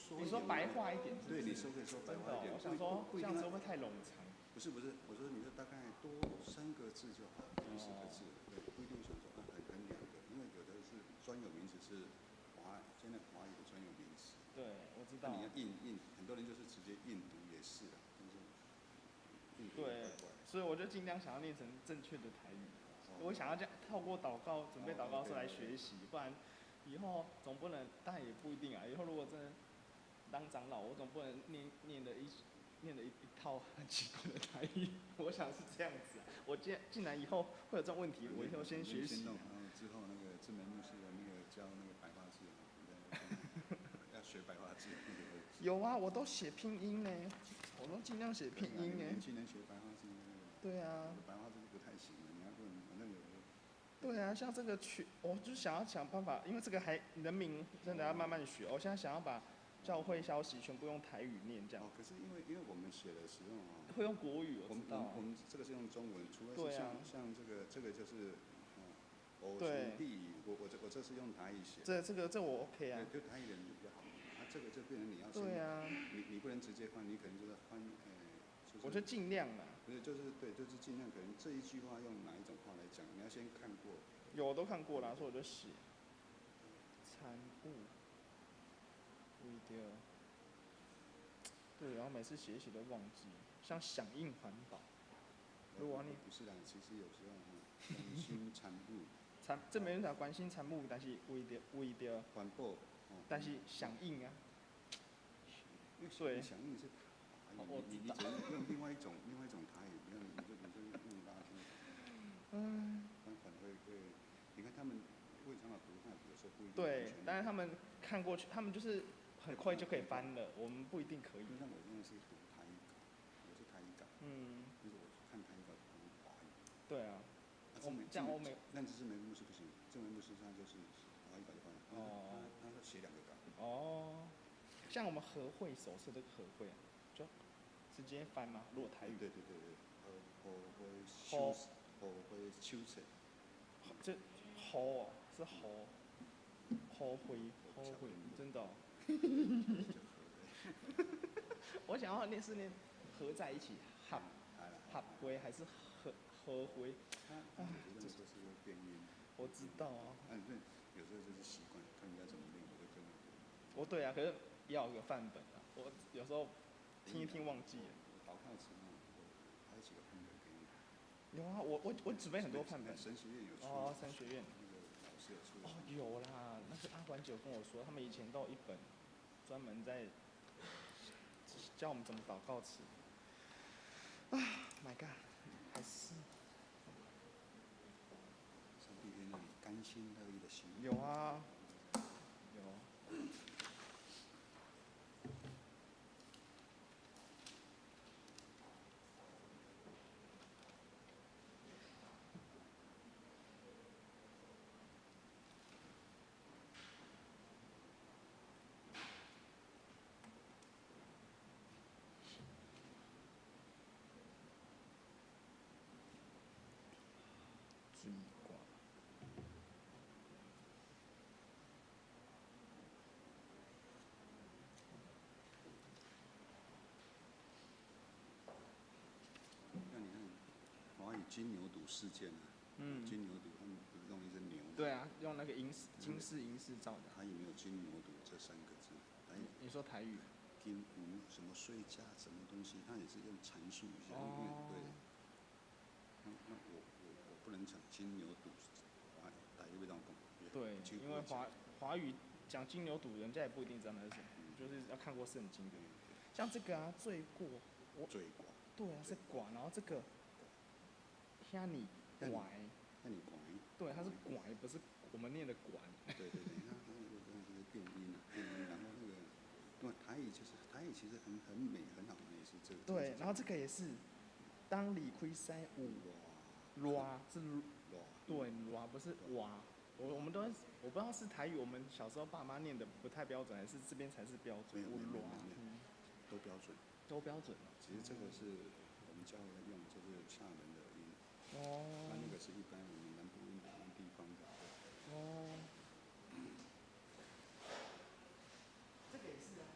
说。你说白话一点是不对，是？你说可以说白真的哦话一点，我想说不一定这样子会不会太冗长？不是不是，我说你就大概多三个字就好，多四个字，对，不一定想说啊很两个，因为有的是专有名词是华，现在华语的专有名词。对，我知道。那你要硬硬，很多人就是直接硬读也是啊，但是硬读对怪怪。所以我就尽量想要念成正确的台语。哦我想要这样透过祷告，准备祷告书来学习，不然以后总不能，但也不一定啊。以后如果真的当长老，我总不能念了一套很奇怪的台语。我想是这样子啊。我既然以后会有这种问题，我以后先学习先弄，然后之后那个志梅牧师的那个教那个白话字，要学白话字。有啊，我都写拼音呢，我都尽量写拼音呢。年轻人学白话字。对啊。白话字不太行了，你要问，反正有。对啊，像这个曲，我就想要想办法，因为这个还人民真的要慢慢学。我现在想要把教会消息全部用台语念这样。哦，可是因为我们写的时候啊，会用国语，我知道。我们这个是用中文，除非是像这个就是，哦，弟，我这是用台语写。这我 OK 啊。对，就台语人就比较好。啊，这个就变成你要先。对啊。你不能直接翻，你可能就是翻，我就尽量啦。不是，就是对，就是尽量。可能这一句话用哪一种话来讲，你要先看过。有，我都看过了，所以我就写。参悟，为著。对，然后每次写一写都忘记，像响应环保。如果你不是啦，其实有时候哈，关心参悟。参这没人讲关心参悟，但是为著环保，但是响应啊。因为响应是。你只能用另外一种台语，你你就用拉丁。反会，你看他们为常常读，那有时候不一定。对，但是他们看过去，他们就是很快就可以翻了，我们不一定可以。像我现在是读台语稿，我是台语稿。就是我看台语稿读华语。对啊。我们这样欧美。那只是梅牧师不行，这梅牧师他就是华语稿就翻了。哦。他写两个稿。哦。像我们和会手册这个和会啊，就直接翻吗？如果台语。对对对对，和会手和会手册。这和哦，是和，和会和会，真的。我想要念是念合在一起，合合会还是合合会？啊，这就是变音。我知道啊。嗯，对，有时候就是习惯，看人家怎么念，我就跟着。我对啊，可是要有个范本啊。我有时候听一听忘记了。祷告词呢，我拍几个范本给你。有啊，我准备很多范本。神学院有出。哦，神学院。那个老师有出。哦，有啦，那个阿环姐跟我说，他们以前都有一本，专门在教我们怎么祷告词。啊，My God，还是。上帝愿让你甘心乐意的心。有啊，有。水罐。那你看，华语金牛犊事件啊，金牛犊他们不是用一只牛？对啊，用那个银饰、金饰、银饰造的。台语没有金牛犊这三个字，台语。你说台语？金牛什么税价什么东西，他也是用阐述一下，因为对。那我不能讲金牛犊，华台语要怎讲？对，因为华语讲金牛犊，人家也不一定知道那是什么，就是要看过圣经的。像这个啊，罪过，我罪过。对啊，是寡，然后这个，遐尔悬，遐尔悬。对，它是拐，不是我们念的管。对对对，那个变音啊，变音，然后那个，因为台语就是台语，其实很美，很好，也是这个。对，然后这个也是，当离开山有热是对，热不是哇，我们都我不知道是台语，我们小时候爸妈念的不太标准，还是这边才是标准？没有没有没有，都标准。都标准。其实这个是我们教会用，就是厦门的音。哦。那个是一般我们南部音地方的。哦。这个也是啊，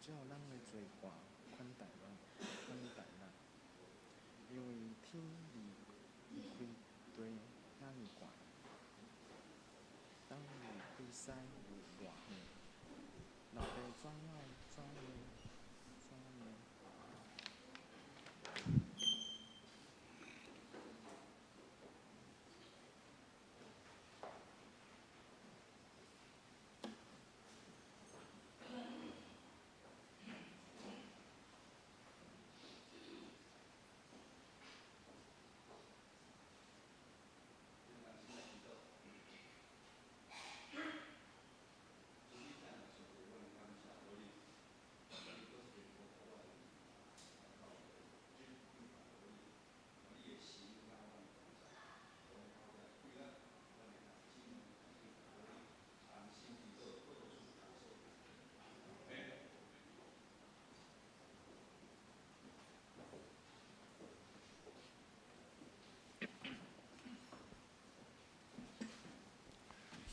照咱的罪過款待咱，款待咱。因為天離開地遐爾懸，東離開西有偌遠？老爸怎樣怎樣怎樣？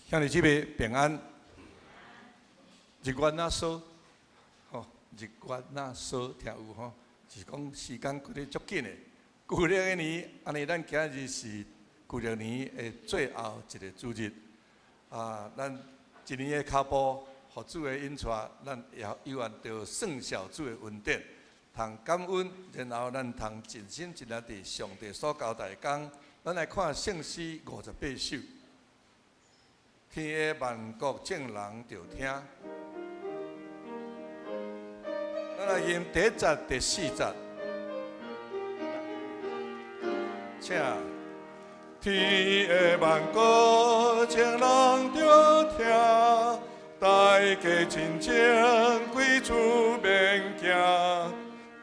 兄弟姊妹平安。日月若梭，吼，日月若梭，聽有吼，是講時間過得足緊的。舊曆的年，按呢咱今日是舊曆年的最後一个主日。啊，咱一年的跤步，予主的引帶，咱也猶原著算數主的恩典，通感恩，然後咱通盡心盡力佇上帝所交代的工。咱來看聖詩58首。天下萬國眾人著聽。咱來吟第一節、第四節，請。天下萬國眾人著聽，大家真正歸主免驚，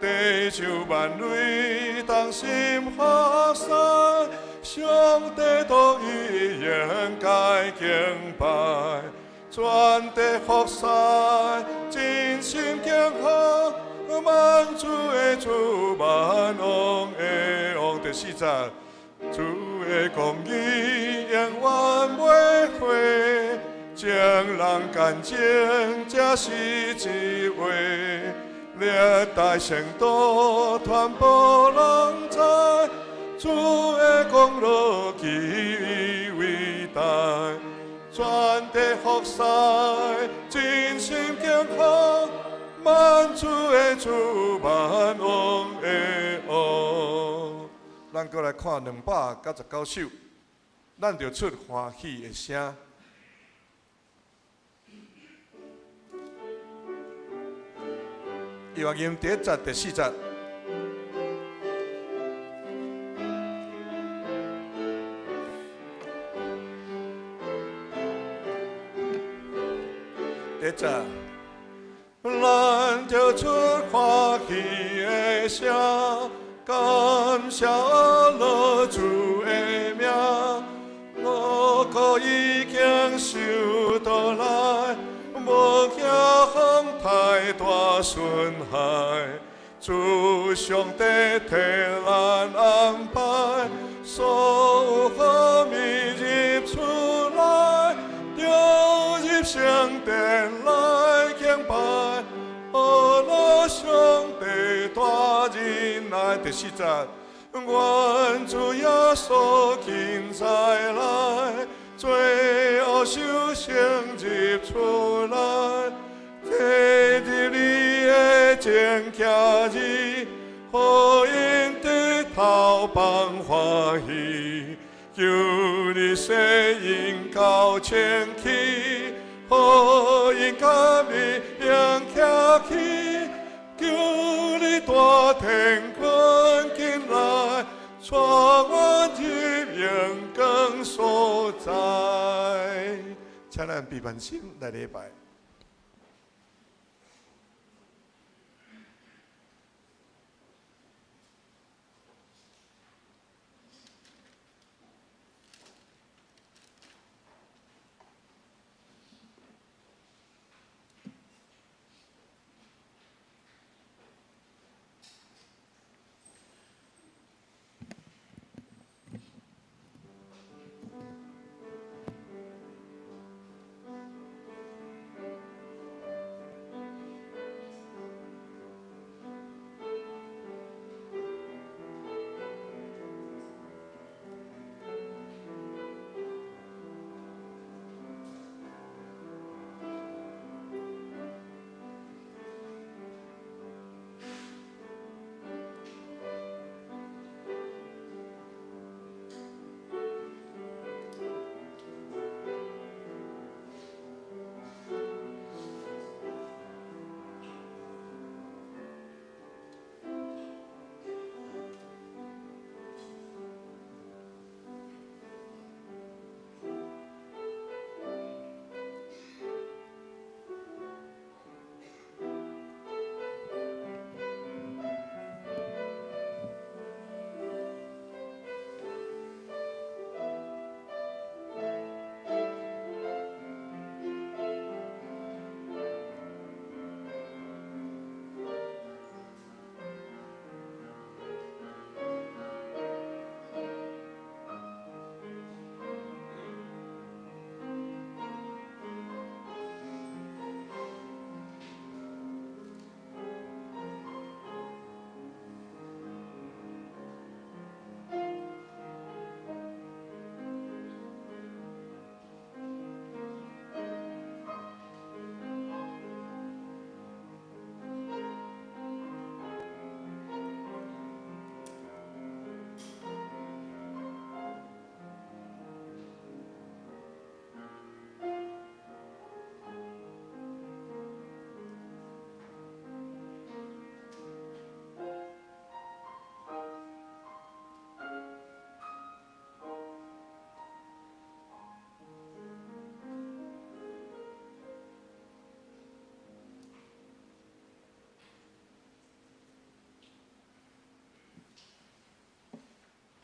地球萬類同心服侍。上帝都已應該敬拜，全地服侍，真心敬奉，萬主的主，萬王的王。第四節，主的公義永遠袂廢，將人乾淨，這是智慧，歷代聖徒傳播人知。主的功勞極偉大，全地服侍，真心敬奉，萬主的主，萬王的王。咱閣來看299首，咱著出歡喜的聲。伊話吟第一節、第四節。第一節，咱著出歡喜的聲，感謝阿樂主的名，五穀已經收倒來，無驚風太大損害，主上帝替咱安排，所有好物入厝內，著入聖殿來敬拜，阿樂上帝大仁愛。第四節，願主耶穌親再來，罪惡受聖入厝內，提入你的正徛日，予𪜶低頭放歡喜，求你洗𪜶到清氣，予𪜶佮你永徛起，求你大天軍進來，帶阮入榮光所在。請咱閉目心來禮拜。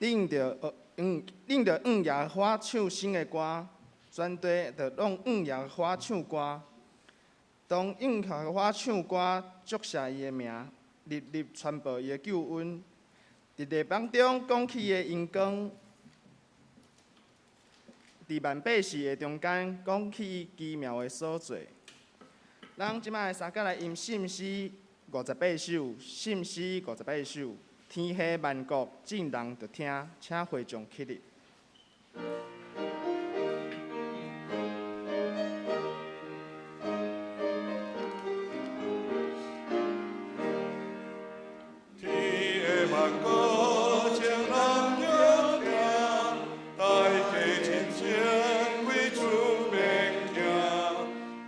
恁著學，恁著向耶和華唱新的歌，全地著攏向耶和華唱歌。當向耶和華唱歌，祝謝伊的名，日日傳報伊的救恩。佇列邦中講起伊的榮光，佇萬百姓的中間講起伊奇妙的所做。咱這擺相共來吟聖詩58首，聖詩五十八首，天下萬國眾人著聽，請會眾起立。天下萬國眾人著聽，大家親情為主勉行，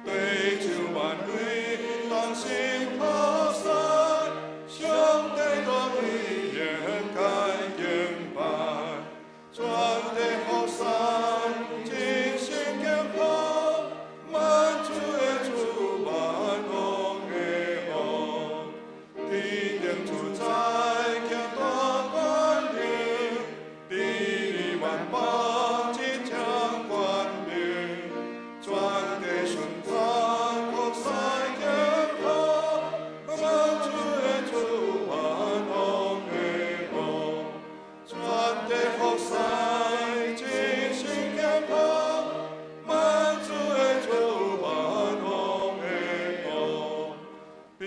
對手萬類同心服侍，上帝大威應該敬拜，全地服侍真心敬奉，萬主的主，萬王的王，天頂主宰行大權能，治理萬邦真正權柄，全地順服服侍敬奉，萬主的主，萬王的王，全地服侍真心敬奉，萬主的主，萬王的王，貧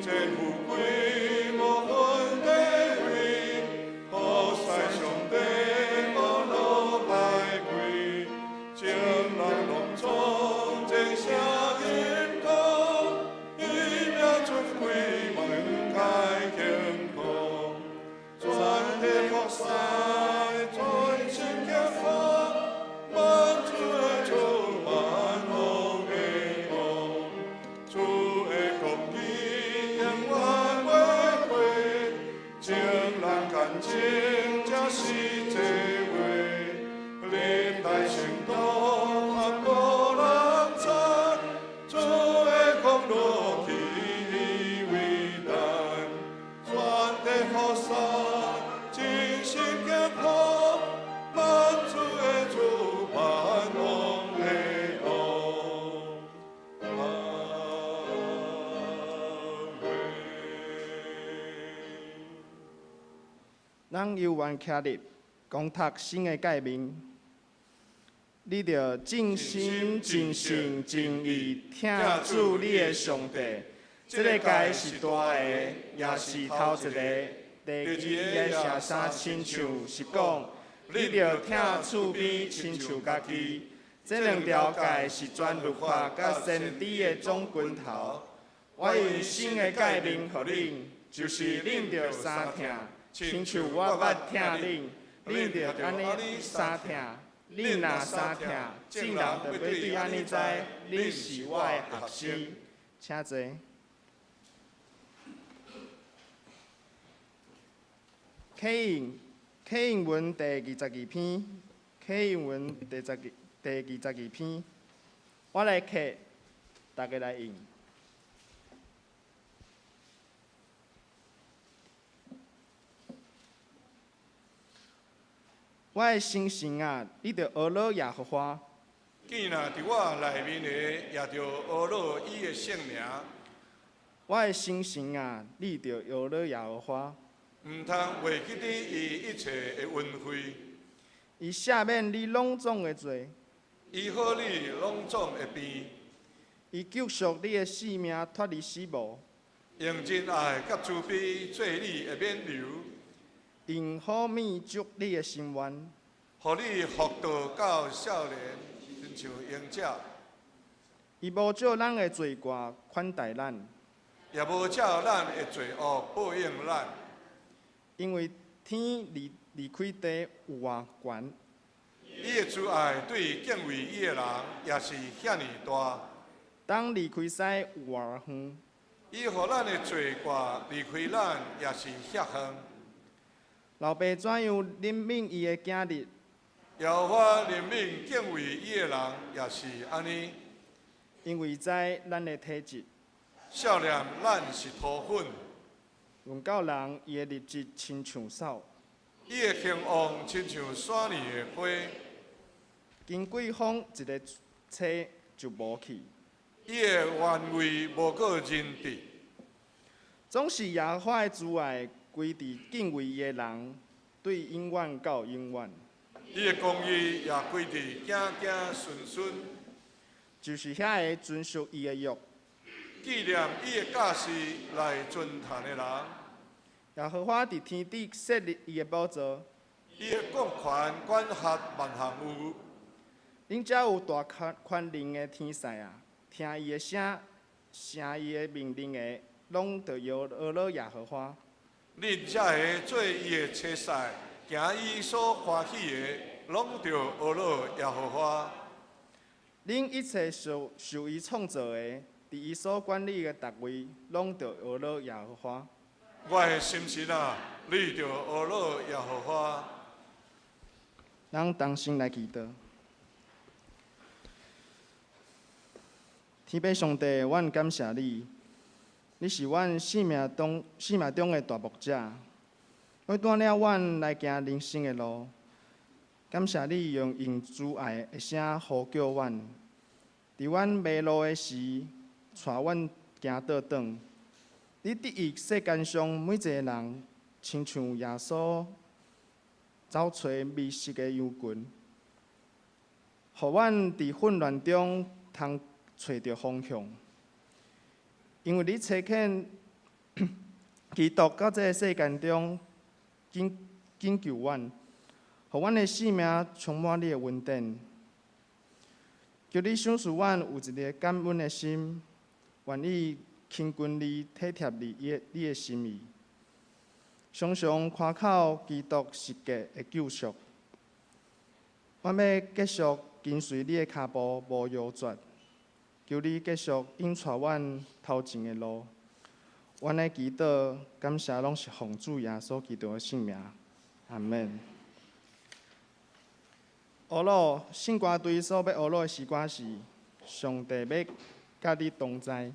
賤富貴無分地位，服侍上帝無落敗跪，眾人攏總齊聲吟歌，伊名尊貴萬界敬奉，全地服侍全心敬奉，萬主的主，萬王的王，主的國義永遠袂過，眾人乾淨才是這話，歷代聖徒較無人知，主的國落去偉大，全地服侍真心敬奉，萬主的主，萬王的王。阿們。咱猶原徛立，講讀新的誡命。你著盡心、盡性、盡意疼主你的上帝。這个誡是大的，也是頭一个。第二个是相親像，是講你著疼厝邊親像家己。這兩條誡是全律法佮先知的總根頭。我用新的誡命予恁，就是恁著相疼，親像我捌疼恁，恁著按呢相疼。恁若相疼，眾人就欲對按呢知，恁是我的學生。請坐。啟應文第22篇，啟應文第22篇，我來刻，大家來應。我的心神啊，你著呵咾耶和華。見若佇我內面的，也著呵咾伊的聖名。我的心神啊，你著呵咾耶和華。毋通袂記得伊一切的恩惠。伊赦免你攏總的罪。醫好你攏總的病。伊救贖你的性命脫離死亡。用真愛佮慈悲做你的冕旒。用好蜜祝你的心願。予你福道到少年，親像鷹鳥。伊無照咱的罪過款待咱，也無照咱的罪惡報應咱。因為天離開地有偌懸。伊的慈愛對敬畏伊的人也是遐爾大。東離開西有偌遠。伊予咱的罪過離開咱也是遐遠。老爸怎樣憐憫伊的囝兒？耶和華憐憫敬畏伊的人，也是按呢。因為知咱的體質。少年咱是塗粉。論到人，伊的日子親像草。伊的興旺親像山裡的花。經過風一个吹就無去。伊的原位無閣認得。總是耶和華的慈愛歸佇敬畏伊的人，對永遠到永遠。伊的公義也歸佇子子孫孫。就是遐个遵守伊的約，紀念伊的教示來遵行的人。耶和華佇天頂設立伊的寶座。伊的國權管轄萬項有。恁遮有大權權能的天使啊，聽伊的聲，承伊的命令的，攏著阿羅耶和華。恁遮个做伊的差使，行伊所歡喜的，攏著阿羅耶和華。恁一切受受伊創造的，佇伊所管理的逐位，攏著阿羅耶和華。我的心神啊，你著阿羅耶和華。咱同心來祈禱。天父上帝，阮感謝你，你是阮生命中生命中的大牧者，你帶領阮來行人生的路。感謝你用用慈愛的聲呼叫阮，佇阮迷路的時，帶阮行倒轉。你得意世間上每一個人，親像耶穌走揣迷失的羊群，予阮佇混亂中通揣著方向。因為你差遣基督到這個世間中，拯拯救阮，予阮的生命充滿你的恩典。求你賞賜阮有一個感恩的心，願意親近你、體貼你的你的心意，常常誇口基督十架的救贖。我欲繼續跟隨你的跤步，無搖轉。求你繼續引帶阮頭前的路。阮的祈禱感謝攏是奉主耶穌基督的聖名，阿們。呵咾聖歌隊所欲呵咾的詩歌是：上帝欲佮你同在。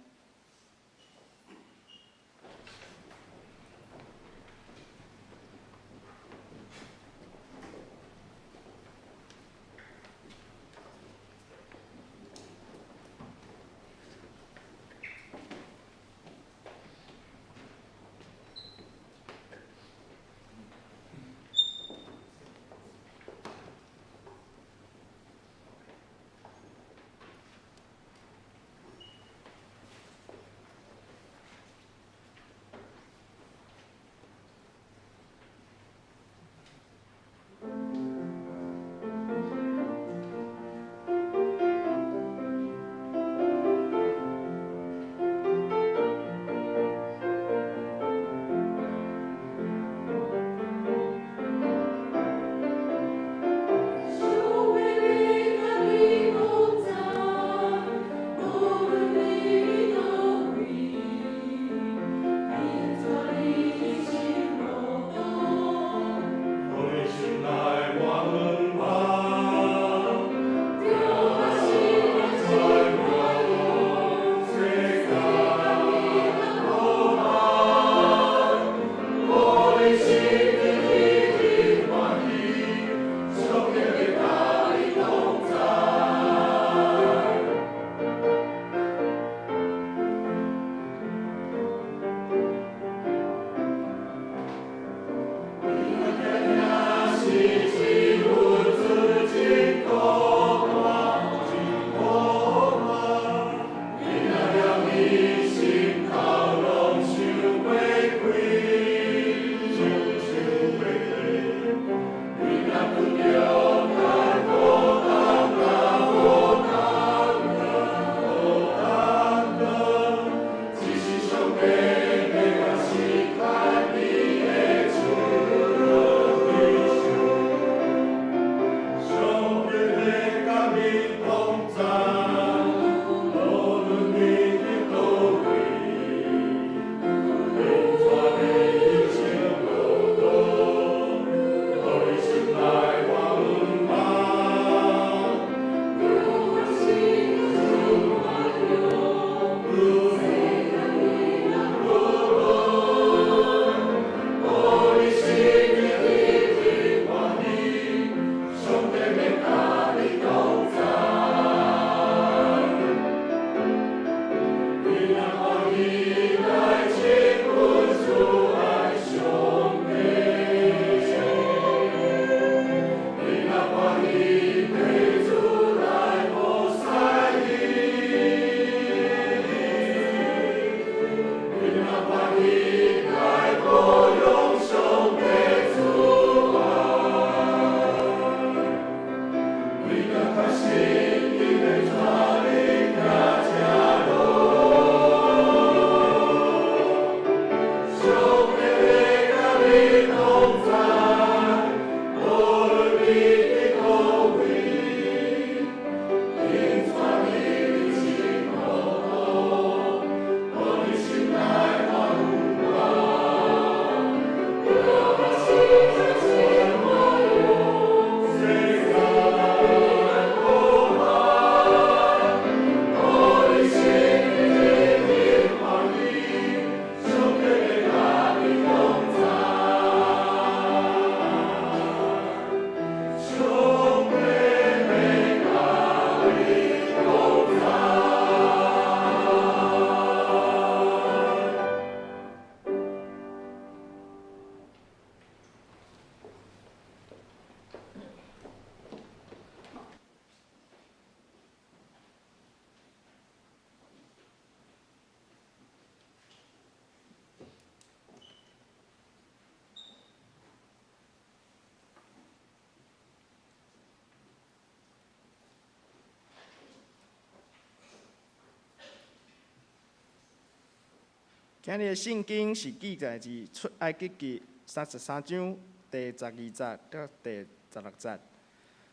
今日的聖經是記載佇出埃及記33章第12節到第16節。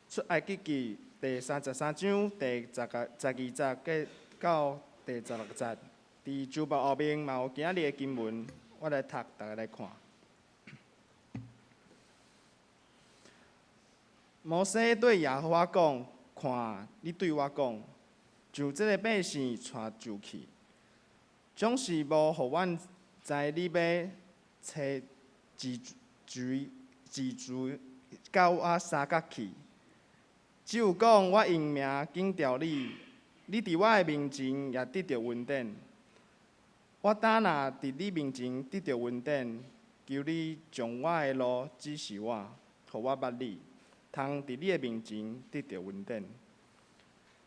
出埃及記第三十三章第12節到第16節。佇周報後面嘛有今日的經文，我來讀，逐家來看。摩西對耶和華講：看，你對我講，將這個百姓帶上去。總是無予阮知你欲差是誰是誰佮我相佮去。只有講我用名緊著你，你佇我的面前也得著恩典。我今若佇你面前得著恩典，求你將我的路指示我，予我捌你，通佇你的面前得著恩典。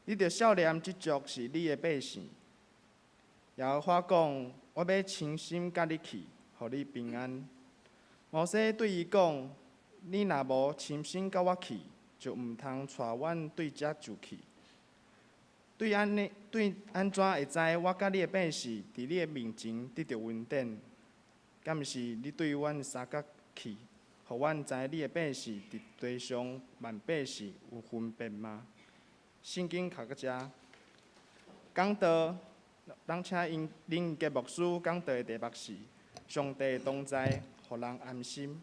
你著數念這族是你的百姓。耶和華講：我欲親身佮你去，予你平安。摩西對伊講：你若無親身佮我去，就毋通帶阮對遮上去。對按呢，對按怎會知我佮你的百姓佇你的面前得著恩典？敢毋是你對阮相佮去，予阮知你的百姓佇地上萬百姓有分別嗎？聖經讀到遮，講道，咱請𪜶林傑牧師講道的題目是：上帝同在，予人安心。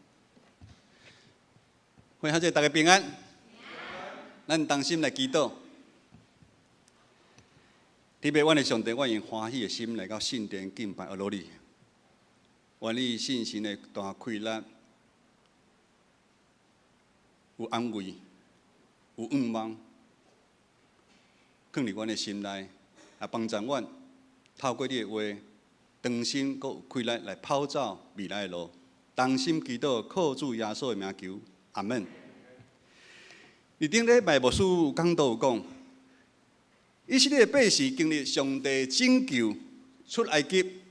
歡迎大家平安。咱同心來祈禱。特別阮的上帝，阮用歡喜的心來到聖殿敬拜阿羅你。願你信心的大氣力，有安慰，有盼望，囥佇阮的心內，來幫助阮透過你的話，重新閣有氣力來跑走未來的路。同心祈禱，靠主耶穌的名求，阿門。佇頂禮拜牧師有講道有講，以色列百姓經歷上帝拯救出埃及，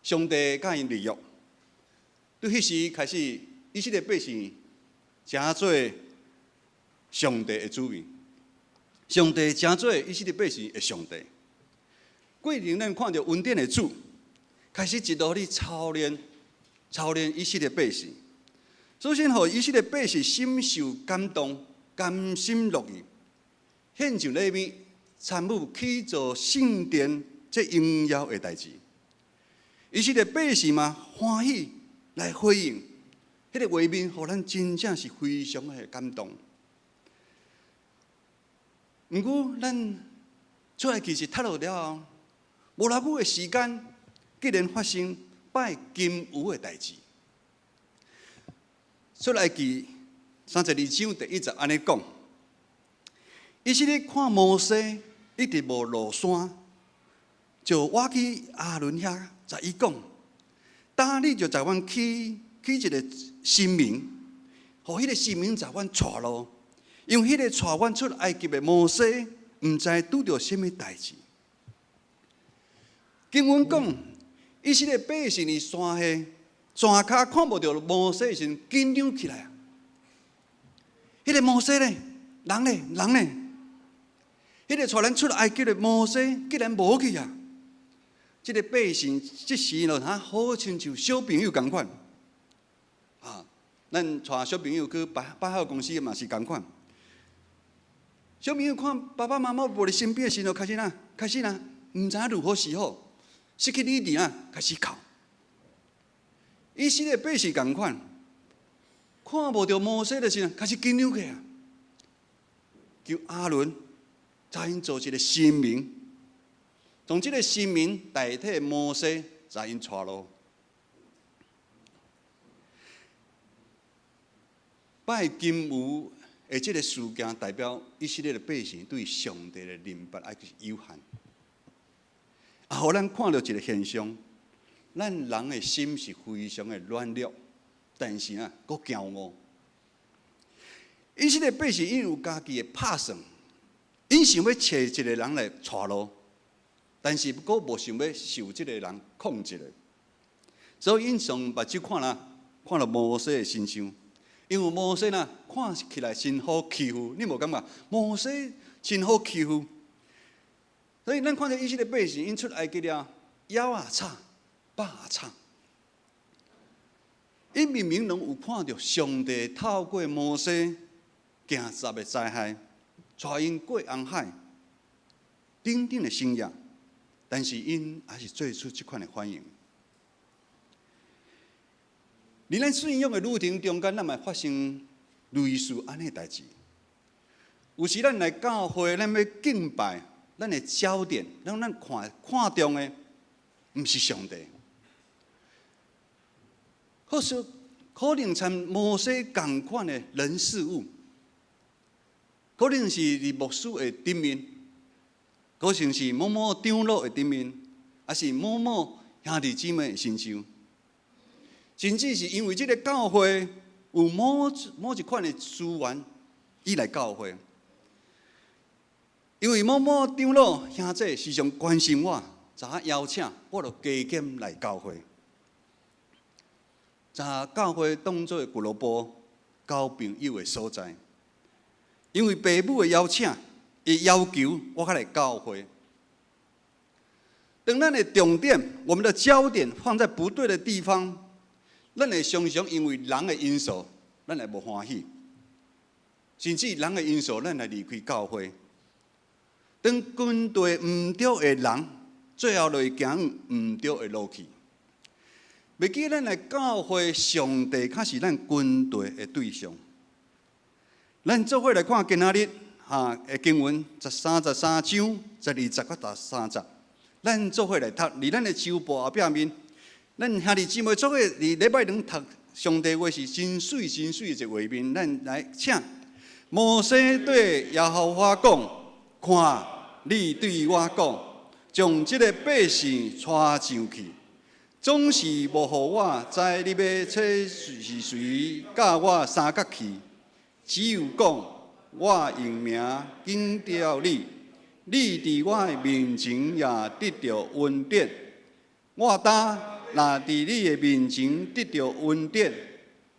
上帝佮𪜶立約。對彼時開始，以色列百姓成做上帝的子民，上帝成做以色列百姓的上帝。過程咱看著恩典的主，開始一路咧操練、操練以色列百姓。首先，予以色列百姓深受感動，甘心樂意獻上禮物，參與起造聖殿這榮耀的代誌。以色列百姓嘛歡喜來回應，彼個畫面，予咱真正是非常的感動。毋過，咱出埃及記讀落了後，無偌久的時間，竟然發生拜金牛的代誌。出埃及記32章第1節按呢講，以色列看摩西一直無落山，就倚去亞倫遐，共伊講：今你就共阮起起一个神明，予彼个神明共阮帶路，因為彼个帶阮出埃及的摩西，毋知拄著啥物代誌。經文講，以色列百姓佇山下山跤看無著摩西的時陣，緊張起來啊！彼个摩西咧，人咧，人咧，彼个帶咱出埃及的摩西，竟然無去啊！這个百姓這時就好親像小朋友仝款啊！咱帶小朋友去百百貨公司嘛是仝款。小朋友看爸爸媽媽無佇身邊的時陣，開始哪？開始哪？毋知影如何是好，失去理智啊，開始哭。以色列百姓仝款，看無著摩西的時陣，開始緊張起來，求亞倫共𪜶做一个神明，從這个神明代替摩西，共𪜶帶路。拜金牛的這个事件，代表以色列的百姓對上帝的認捌還是有限。啊，予咱看著一个現象，咱人的心是非常的軟弱，但是啊，閣驕傲。以色列百姓𪜶有家己的拍算，𪜶想欲揣一个人來帶路，但是閣無想欲受這个人控制的，所以𪜶上目睭看啦，看著摩西的身上，因為摩西呢看起來真好欺負，你無感覺？摩西真好欺負，所以咱看著以色列百姓，𪜶出埃及了，腰仔插，百惨。𪜶明明攏有看著上帝透過摩西行十个災害，帶𪜶過紅海，等等的神蹟，但是𪜶還是做出這款的反應。佇咱信仰的旅程中間，咱嘛發生類似按呢代誌。有時咱來教會，咱欲敬拜，咱的焦點，咱看重的，毋是上帝。可是可能親摩西仝款的人事物，可能是佇牧師的頂面，可能是某某長老的頂面，抑是某某兄弟姊妹的身上，甚至是因為這个教會有某某一款的資源，伊來教會，因為某某長老兄姐時常關心我，早邀請我就加減來教會。將教會當做俱樂部、交朋友的所在，因為爸母的邀請，伊要求我較來教會。當咱的重點、我們的焦點放在不對的地方，咱會常常因為人的因素，咱會無歡喜，甚至人的因素，咱來離開教會。當跟隨毋對的人，最後就會行毋對的路去。袂記咱來教會，上帝較是咱跟隨的對象。咱做伙來看今仔日哈的經文13、13章12節到13節。咱做伙來讀，佇咱的周報後壁面，咱兄弟姊妹做伙佇禮拜兩讀上帝話是真媠真媠的一個畫面。咱來請摩西對耶和華講：看，你對我講，將這个百姓帶上去。總是無予我知你欲差是誰佮我相佮去，只有講我用名認著你，你佇我的面前也得著恩典。我今若佇你的面前得著恩典，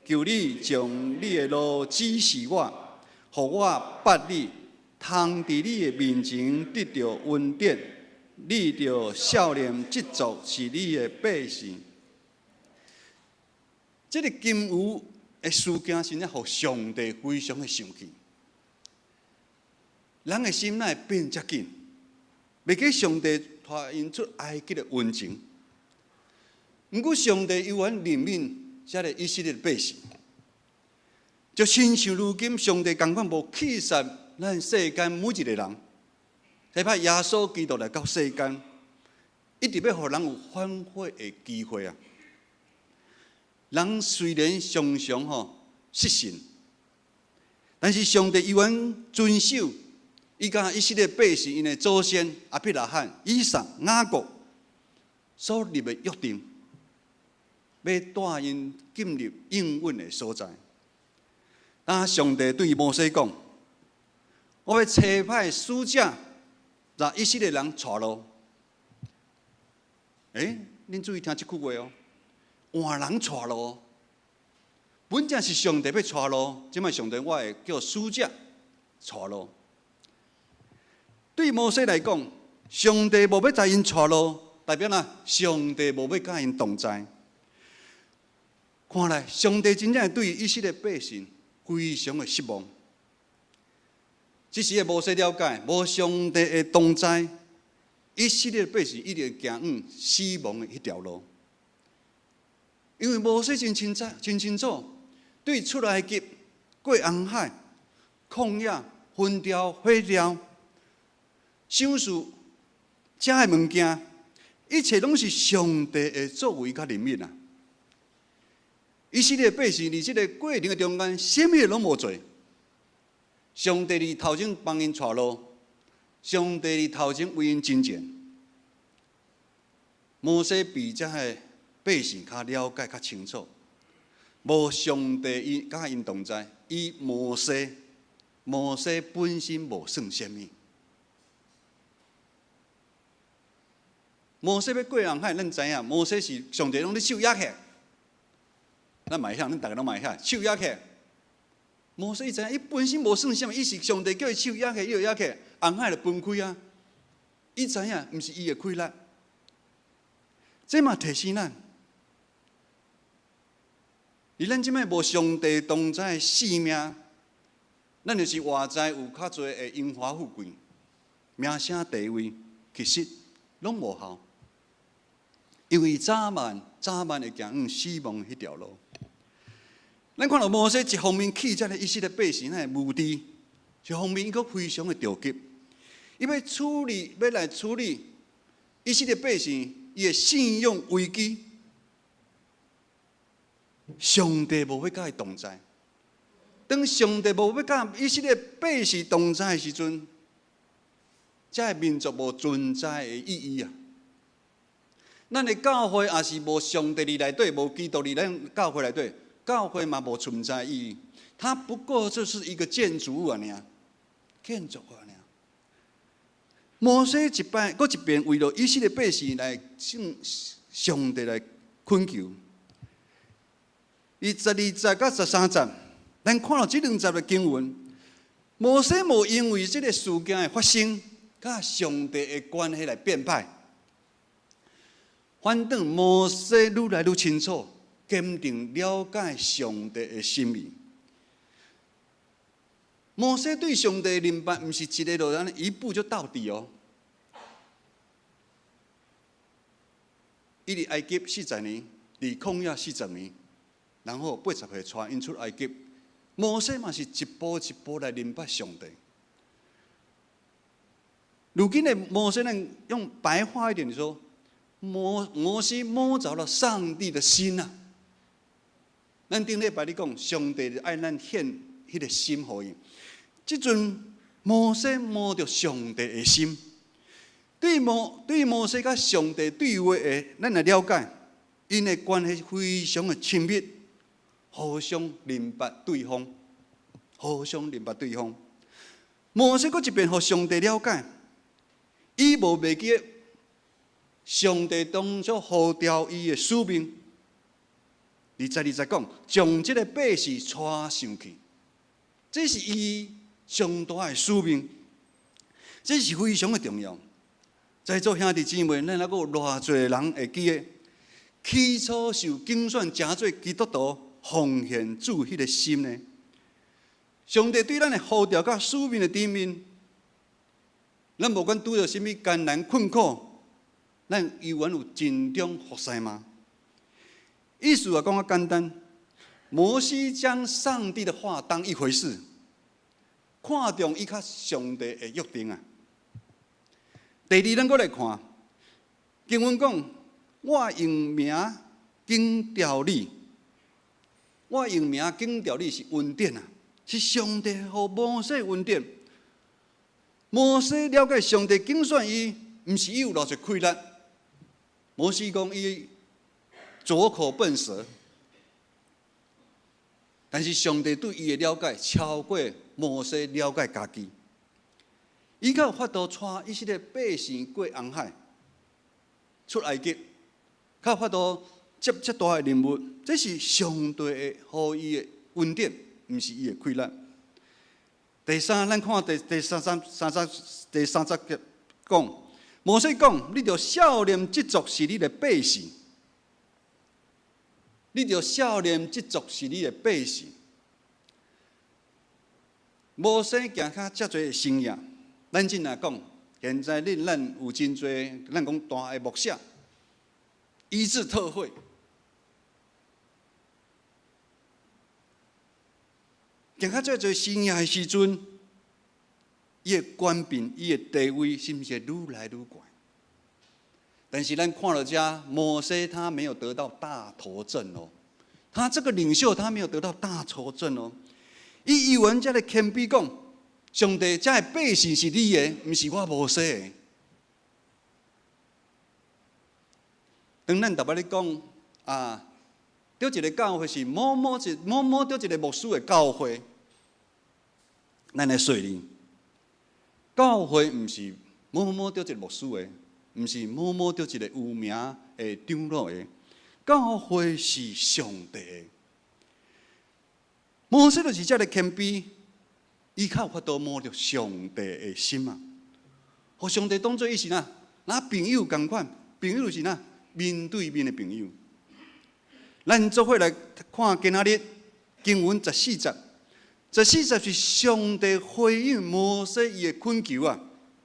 求你將你的路指示我，予我捌你，通佇你的面前得著恩典。你著曉認這族是你的百姓。這个金牛的事件，真正予上帝非常的生氣。人的心哪會變遮緊？袂記上帝帶𪜶出埃及的恩情，毋過上帝猶原憐憫這个以色列百姓，就親像如今上帝仝款無棄殺咱世間每一个人。差派耶穌基督來到世間，一直欲予人有反悔的機會啊！人雖然常常吼失信，但是上帝猶原遵守伊佮以色列百姓𪜶的祖先亞伯拉罕、以撒、雅各所立的約定，欲帶𪜶進入應允的所在。當上帝對摩西講：我欲差派使者，共以色列人帶路。欸，恁注意聽這句話哦，換人帶路。本來是上帝欲帶路，這擺上帝我會叫使者帶路。對摩西來講，上帝無欲共𪜶帶路，代表哪？上帝無欲佮𪜶同在。看來上帝真正對以色列百姓非常的失望。這時的摩西了解，無上帝的同在，以色列百姓一定行向死亡的彼條路。因為摩西真清楚、真清楚，對出埃及、過紅海、曠野、焚掉、火掉、賞賜這个物件，一切攏是上帝的作為佮憐憫啊！以色列百姓佇這个過程的中間，啥物攏無做。上帝佇頭前幫𪜶帶路，上帝佇頭前為𪜶征戰。摩西比這个百姓較了解、較清楚，無上帝伊佮𪜶同在，伊摩西，摩西本身無算啥物。摩西欲過紅海，咱知影，摩西是上帝講你手掖起來，咱嘛會曉，咱逐个攏嘛會曉，手掖起來。摩西伊知影，伊本身無算啥物，伊是上帝叫伊手掖起，伊就掖起，紅海就分開啊。伊知影，毋是伊的氣力。這嘛提醒咱，佇咱這擺無上帝同在的性命，咱就是活在有較濟的榮華富貴、名聲地位，其實攏無效，因為早晚早晚會行向死亡彼條路。咱看到摩西一方面氣這个以色列百姓的無知，一方面伊閣非常的著急，伊欲處理，欲來處理以色列百姓伊的信仰危機。上帝無欲佮伊同在，當上帝無欲佮以色列百姓同在的時陣，這个民族無存在的意義啊！咱的教會也是無上帝佇內底，無基督佇咱教會內底，教會嘛無存在意義，它不過就是一個建築物爾，建築物爾。摩西一擺，閣一遍為著以色列百姓來向上帝來懇求。伊12節佮13節，咱看著這兩節的經文，摩西無因為這個事件的發生，佮上帝的關係來變歹。反轉摩西愈來愈清楚，堅定了解上帝的心意。摩西對上帝的認捌，毋是一个就按呢一步就到底哦。伊佇埃及四十年，佇曠野四十年，然後80歲帶𪜶出埃及。摩西嘛是一步一步來認捌上帝。如今的摩西，咱用白話一點說，摩西摸著了上帝的心啊！咱頂禮拜咧講，上帝愛咱獻彼个心予伊。這陣摩西摸著上帝的心，對摩西佮上帝對話的，咱來了解，𪜶的關係非常的親密，互相認捌對方，互相認捌對方。摩西閣一遍予上帝了解，伊無袂記得上帝當初呼召伊的使命。22節講，將這个百姓帶上去，這是伊上大的使命，這是非常的重要。在座兄弟姊妹，咱猶閣有偌濟人會記得，起初受揀選成做基督徒奉獻主彼个心呢？上帝對咱的呼召佮使命的頂面，咱無管拄著啥物艱難困苦，咱猶原有盡忠服侍嗎？意思啊，講較簡單，摩西將上帝的話當一回事，看重伊佮上帝的約定啊。第二，咱閣來看經文講，我用名揀召你，我用名揀召你是恩典啊，是上帝予摩西恩典。摩西了解上帝揀選伊，毋是伊有偌濟氣力。摩西講伊拙口笨舌，但是上帝對伊的了解超過摩西了解家己。伊較有法度帶以色列百姓過紅海，出埃及，較有法度接這大的任務，這是上帝的予伊的恩典，毋是伊的氣力。第三，咱看第三節講，摩西講：你著少年這族是你的百姓，你著少年這族是你的百姓。摩西行較遮濟生涯，咱這若講，現在恁咱有真濟，咱講大的牧者，醫治特會，行較遮濟生涯的時陣，伊的權柄、伊的地位，是毋是會愈來愈懸？但是咱看著遮，摩西他沒有得到大頭症哦，他這個領袖他沒有得到大頭症哦。伊猶原遮个謙卑講，上帝，這个百姓是你的，毋是我摩西的。當咱逐擺咧講啊，佇一个教會是某某一某某佇一个牧師的教會，咱來說呢，教會毋是某某佇一个牧師的，毋是某某佇一个有名的長老的，教會是上帝的。摩西就是遮个謙卑，伊較有法度摸著上帝的心啊！予上帝當做伊是哪，若朋友仝款，朋友是哪，面對面的朋友。咱做伙來看今仔日經文十四節，十四節是上帝回應摩西伊的懇求啊！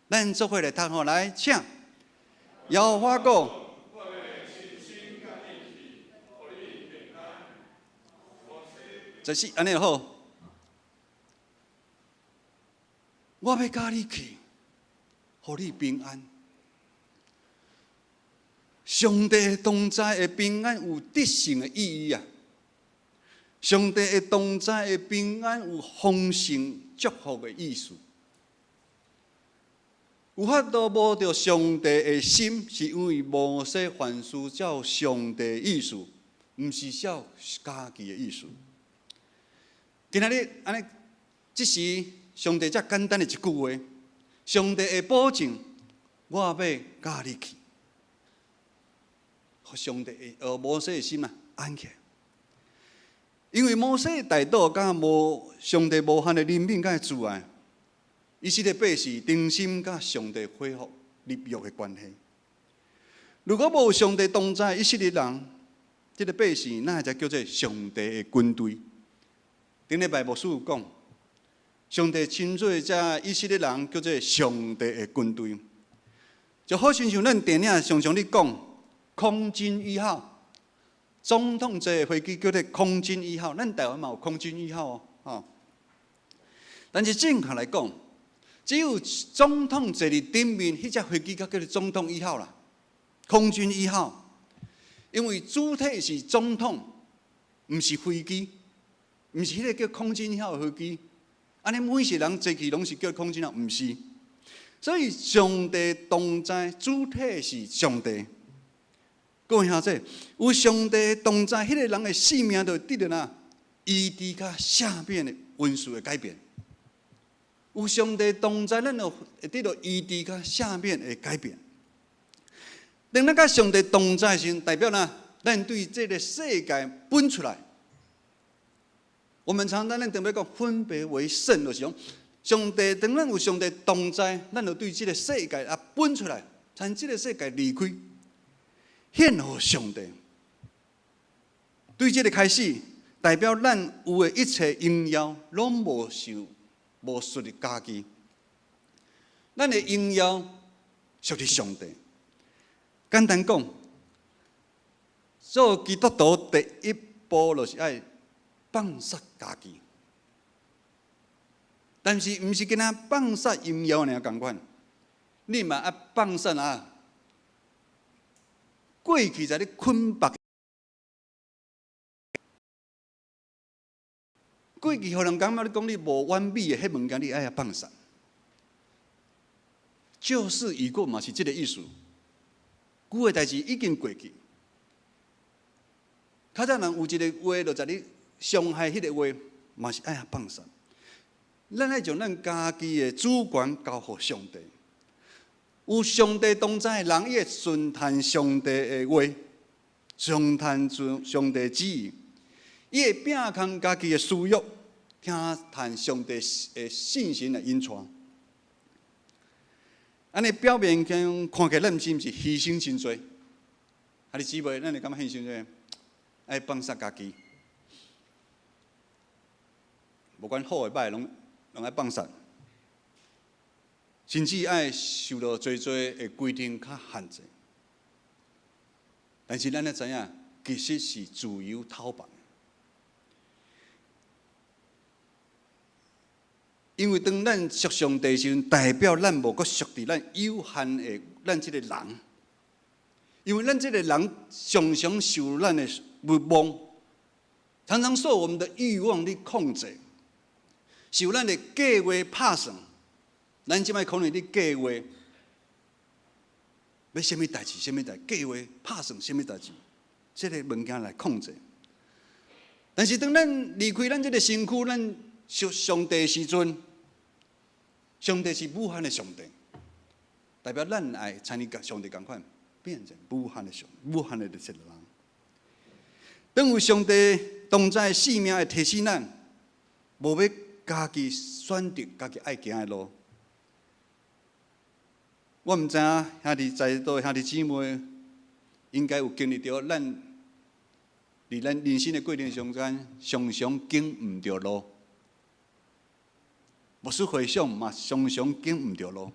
咱做伙來讀吼，來，請。耶和華講。十四，按呢就好。我欲佮你去，予你平安。上帝同在的平安有得勝的意義啊！上帝的同在的平安有豐盛祝福的意思。有法度摸著上帝的心，是因為摩西凡事照上帝的意思，毋是照家己的意思。今仔日按呢，這時上帝遮簡單的一句話，上帝會保證，我欲佮你去，予上帝的摩西的心啊安起來。因為摩西的態度佮無上帝無限的憐憫佮慈愛，以色列百姓重新佮上帝恢復立約的關係。如果無上帝同在，以色列人這個百姓，哪會才叫做上帝的軍隊？頂禮拜牧師有講，上帝稱做這以色列人叫做上帝的軍隊，就好親像咱電影常常咧講空軍一號，總統坐的飛機叫做空軍一號，咱台灣嘛有空軍一號哦，吼。但是正確來講，只有總統坐佇頂面，彼隻飛機才叫做總統一號啦，空軍一號，因為主體是總統，毋是飛機。毋是彼个叫空軍一號的飛機，按呢每一個人坐去攏是叫空軍一號，毋是。所以上帝同在，主體是上帝。各位兄弟，有上帝同在，彼個人的性命就會得著哪醫治佮赦免的恩賜的改變。有上帝同在，咱就會得著醫治佮赦免的改變。當咱佮上帝同在時，代表哪？咱對這个世界分出來。我們常常咱當欲講分別為聖，就是講上帝當咱有上帝同在，咱就對這个世界啊分出來，從這个世界離開，獻予上帝。對這个開始，代表咱有的一切榮耀，攏無受無屬於家己。咱的榮耀屬於上帝。簡單講，做基督徒第一步就是愛放殺家己，但是毋是干焦放殺榮耀爾仝款，你嘛愛放殺啊！過去在咧捆縛，過去予人感覺你講你無完美的彼物件，你愛放殺。舊事已過嘛是這个意思，舊的代誌已經過去。較早人有一个話，就在你傷害彼个話，嘛是愛放殺。咱愛將咱家己的主權交予上帝。有上帝同在，人伊會順從上帝的話，順從上帝旨意，伊會摒空家己的私欲，聽從上帝的信心來引帶。按呢表面上看起來，咱是毋是犧牲真濟？啊，你姊妹，咱會感覺犧牲濟？愛放殺家己，無管好的歹的，攏攏愛放殺，甚至愛受到濟濟的規定佮限制。但是咱愛知影，其實是自由討飯。因為當咱屬上帝時陣，代表咱無閣屬佇咱有限的咱這個人。因為咱這個人常常受咱的欲望，常常受我們的欲望咧控制，受咱的計劃拍算。咱這擺可能咧計劃欲啥物代誌，啥物代計劃拍算啥物代誌，這个物件來控制。但是當咱離開咱這个身軀，咱屬上帝的時陣，上帝是無限的上帝，代表咱愛參與上帝仝款，變成無限的上，無限的一個人。當有上帝同在，性命會提醒咱，無欲家己選擇家己愛行的路。我毋知影兄弟在座兄弟姊妹，應該有經歷著咱佇咱人生的過程中間，常常揀毋著路。牧師回想嘛，常常揀毋著路。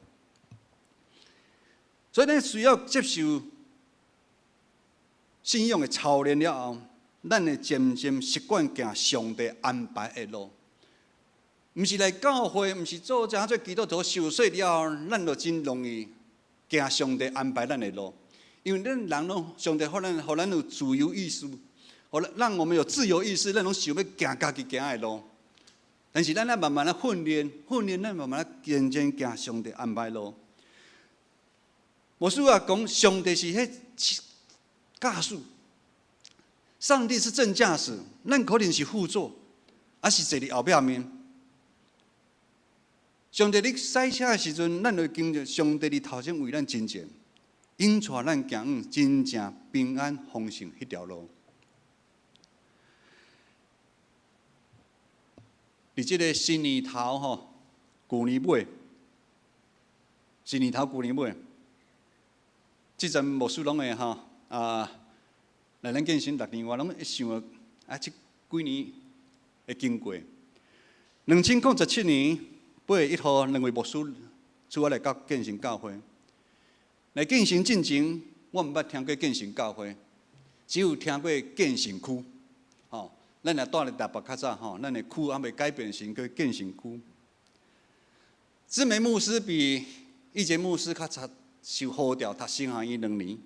所以咱需要接受信仰的操練了後，咱會漸漸習慣行上帝安排的路。毋是來教會，毋是做這做基督徒受洗了後，咱就真容易行上帝安排咱的路。因為咱人攏上帝予咱，予咱有自由意識，予咱讓我們有自由意識，咱攏想欲行家己行的路。但是咱愛慢慢仔訓練，訓練咱慢慢仔漸漸行上帝安排路。牧師啊講，上帝是彼駕駛，上帝是正駕駛，咱可能是副座，抑是坐佇後壁面。上帝咧駛車的時陣，咱就經歷上帝佇頭前為咱進前，引帶咱行往真正平安豐盛彼條路。佇這個新年頭吼，舊年尾，新年頭舊年尾，這陣牧師攏會吼啊，來咱建新六年，我攏會想啊，這幾年會經過。2017年8月1號，兩位牧師出來到建新教會。來建新進前，我毋捌聽過建新教會，只有聽過建新區。吼，咱若住佇台北較早吼，咱的區猶未改變成叫建新區。志梅牧師比義傑牧師較早受呼召讀神學院2年，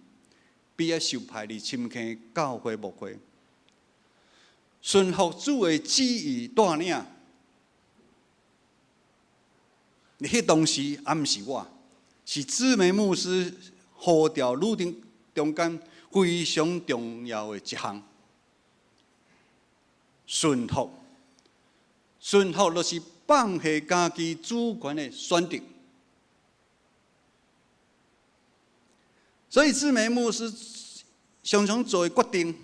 畢業受派佇深坑教會牧會，順服主的旨意帶領。彼當時也毋是我，是志梅牧師呼召旅程中間非常重要的一項。順服，順服就是放下家己主權的選擇。所以志梅牧師常常做的決定，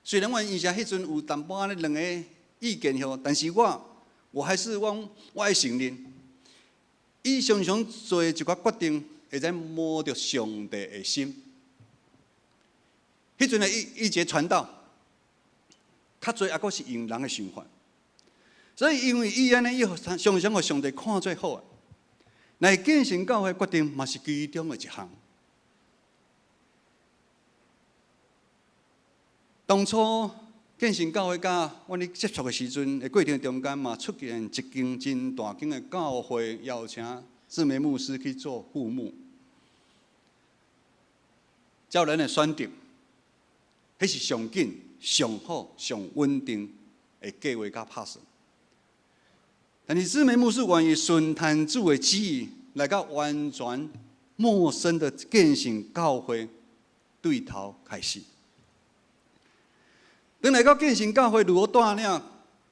雖然阮伊遮彼陣有淡薄仔兩个意見吼，但是我我還是講我愛承認，伊常常做一寡決定，會使摸著上帝的心。彼陣的義傑傳道，較濟猶閣是用人的想法，所以因為伊按呢，伊常常予上帝看做好。來建成教會決定嘛是其中的一項。當初建成教會佮阮咧接觸的時陣，的過程中間嘛出現一間真大間的教會，邀請志梅牧師去做副牧，照咱的選擇，彼是上緊、上好、上穩定的計劃佮拍算。但是志梅牧師願意順從主的旨意，來到完全陌生的建成教會對頭開始。當來到建成教會，如何帶領？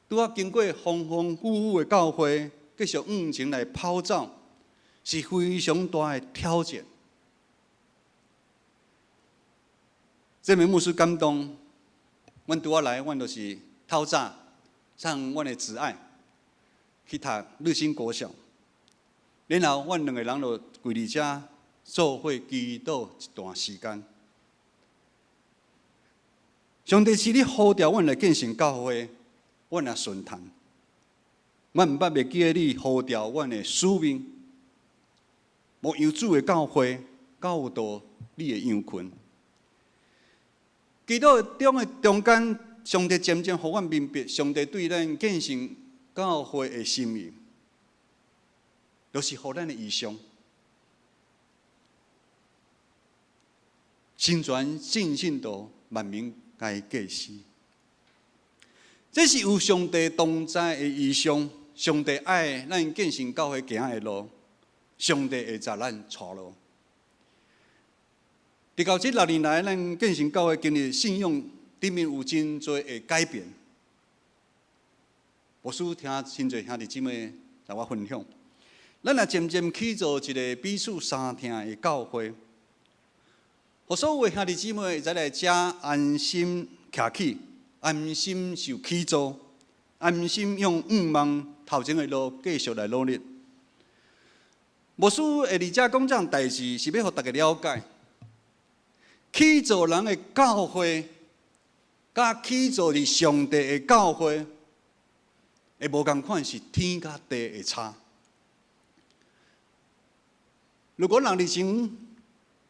拄仔經過風風雨雨的教會，繼續往前來跑走，是非常大的挑戰。這名牧師感動，阮拄仔來，阮就是透早送阮的摯愛去讀日新國小，然後阮兩个人就跪佇遮做伙祈禱一段時間。上帝是咧呼召阮來建成教會，阮也順從。阮毋捌袂記得你呼召阮的使命，牧養主的教會，教導你的羊群。祈禱中的中間，上帝漸漸予阮明白，上帝對咱建成教會的心意，就是予咱的異象，成全真信徒萬民皆祭司。這是有上帝同在的異象，上帝愛咱建成教會行的路，上帝會載咱帶路。直到這6年來，咱建成教會經歷信仰頂面有真濟的改變。牧師聽真濟兄弟姊妹來我分享，咱也漸漸去做一個彼此相疼的教會，予所有的兄弟姊妹會使來遮安心徛起，安心受起造，安心用向望頭前的路繼續來努力。牧師會佇遮講這項代誌，是欲予大家了解。起造人的教會，佮起造佇上帝的教會，會無仝款，是天佮地的差。如果人佇前，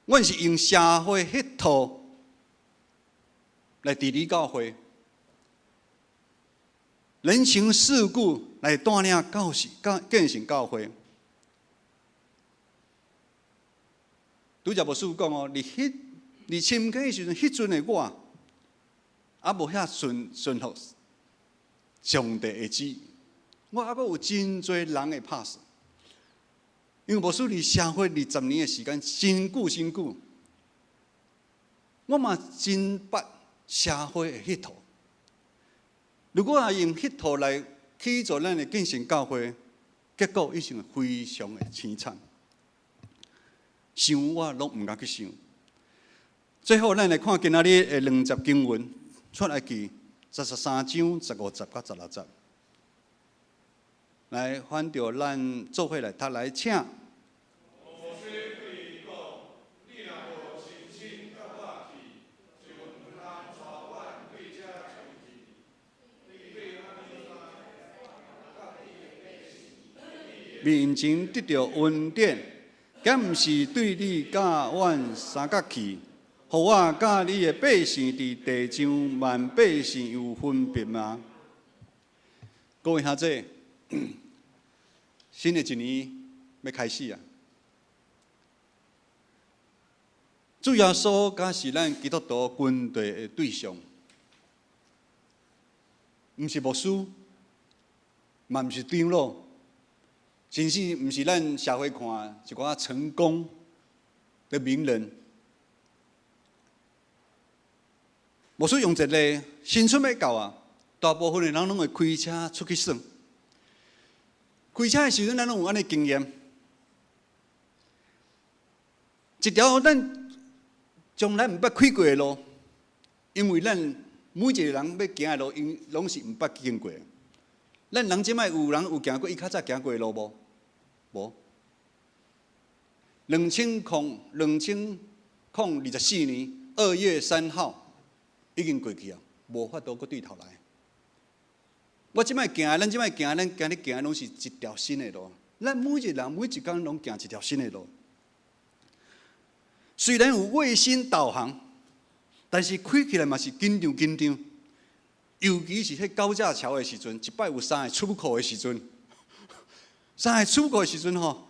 阮是用社會彼套來治理教會，人情世故來帶領教士、教建成教會。拄才牧師講哦，佇彼佇深坑的時陣，彼陣的我，猶無遐順順服上帝的旨意，我猶閣有真濟人的拍算。因為牧師佇社會20年的時間，真久真久，我嘛真捌社會的彼套。如果若用彼套來去做咱的建成教會，結果一定會非常的凄慘。想我攏毋敢去想。最後，咱來看今仔日的兩節經文，出埃及13章15節到16節。來，翻著咱做伙來讀來，請。摩西對伊講：你若無親身佮我去，就毋通帶阮對遮出去。你欲按怎知面前得著恩典，敢毋是對你佮阮相佮去，予我佮你的百姓佇地上萬百姓有分別嗎？各位兄弟，新的一年欲開始啊！主耶穌敢是咱基督徒跟隨的對象，毋是牧師，嘛毋是長老，甚至毋是咱社會看一寡成功的名人。牧師用一個新春欲到啊，大部分的人攏會開車出去耍。開車的時陣，咱攏有按呢經驗。一條咱從來毋捌開過的路，因為咱每一個人欲行的路，𪜶攏是毋捌經過。咱人這擺有人有行過伊較早行過的路無？無。2024年2月3號已經過去啊，無法度閣對頭來。我這擺行，咱這擺行，咱今日行的攏是一條新的路。咱每一個人每一工攏行一條新的路。雖然有衛星導航，但是開起來嘛是緊張緊張。尤其是彼高架橋的時陣，一擺有三个出口的時陣，三個出口的時陣吼，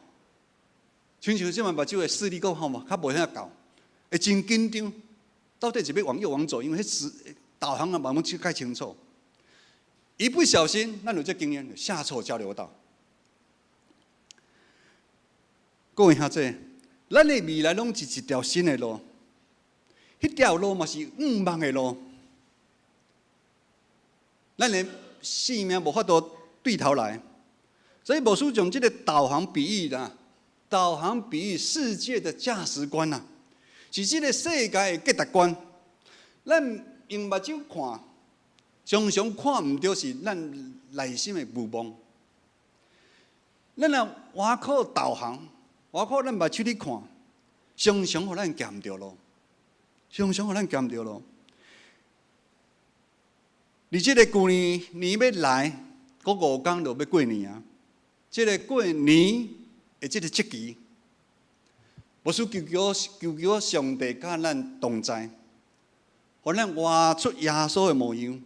親像這擺目睭的視力閣好嘛，較無遐夠，會真緊張。到底是欲往右往左？因為彼時導航啊，嘛無較清楚。一不小心，咱有這經驗，下錯交流道。各位兄弟，咱的未來攏是一條新的路，彼條路嘛是向望的路。咱的性命無法度對頭來，所以牧師將這個導航比喻啦，導航比喻世界的價值觀啊，是這個世界的價值觀。咱用目睭看，常常看毋著是咱內心的夢望。咱若倚靠導航，倚靠咱目睭咧看，常常予咱行毋著路，常常予咱行毋著路。佇這個舊年年欲來，閣5工就欲過年啊！這個過年的這個節期，牧師求求求求上帝佮咱同在，予咱活出耶穌的模樣，予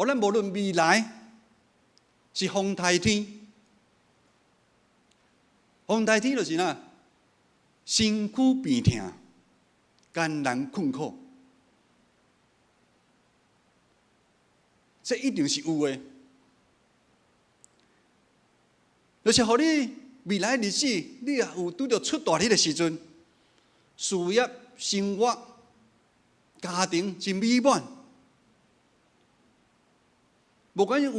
咱無論未來是風颱天，風颱天就是啥？身軀病痛，艱難困苦。這一定是有的，就是予你未來日子，你也有拄著出大力的時陣，事業、生活、家庭真美滿，無管有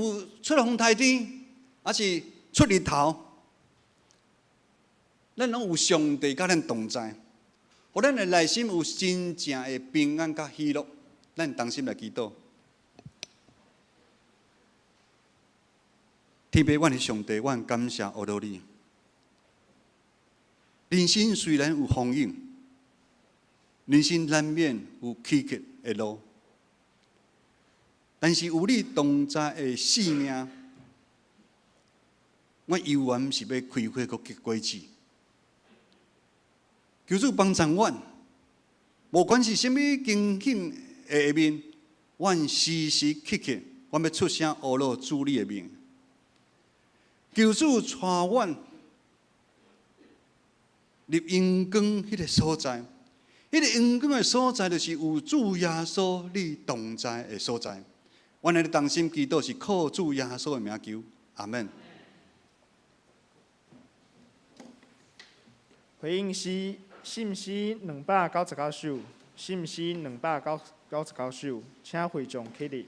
出風颱天，抑是出日頭，咱攏有上帝佮咱同在，予咱的內心有真正的平安佮喜樂，咱同心來祈禱。天父，阮的上帝，阮感謝阿羅你。人生雖然有風雨，人生難免有起伏的路，但是有你同在的生命，我猶原是欲開花閣結果子。求主幫助阮，無管是啥物情景的下面，阮時時刻刻，阮欲出聲呼嚕主你的名。求主帶阮入榮光彼个所在，彼个榮光的所在，就是有主耶穌你同在的所在。阮來同心祈禱，是靠主耶穌的名求，阿門。回應詩，信詩299首，信詩299首，請會眾起立。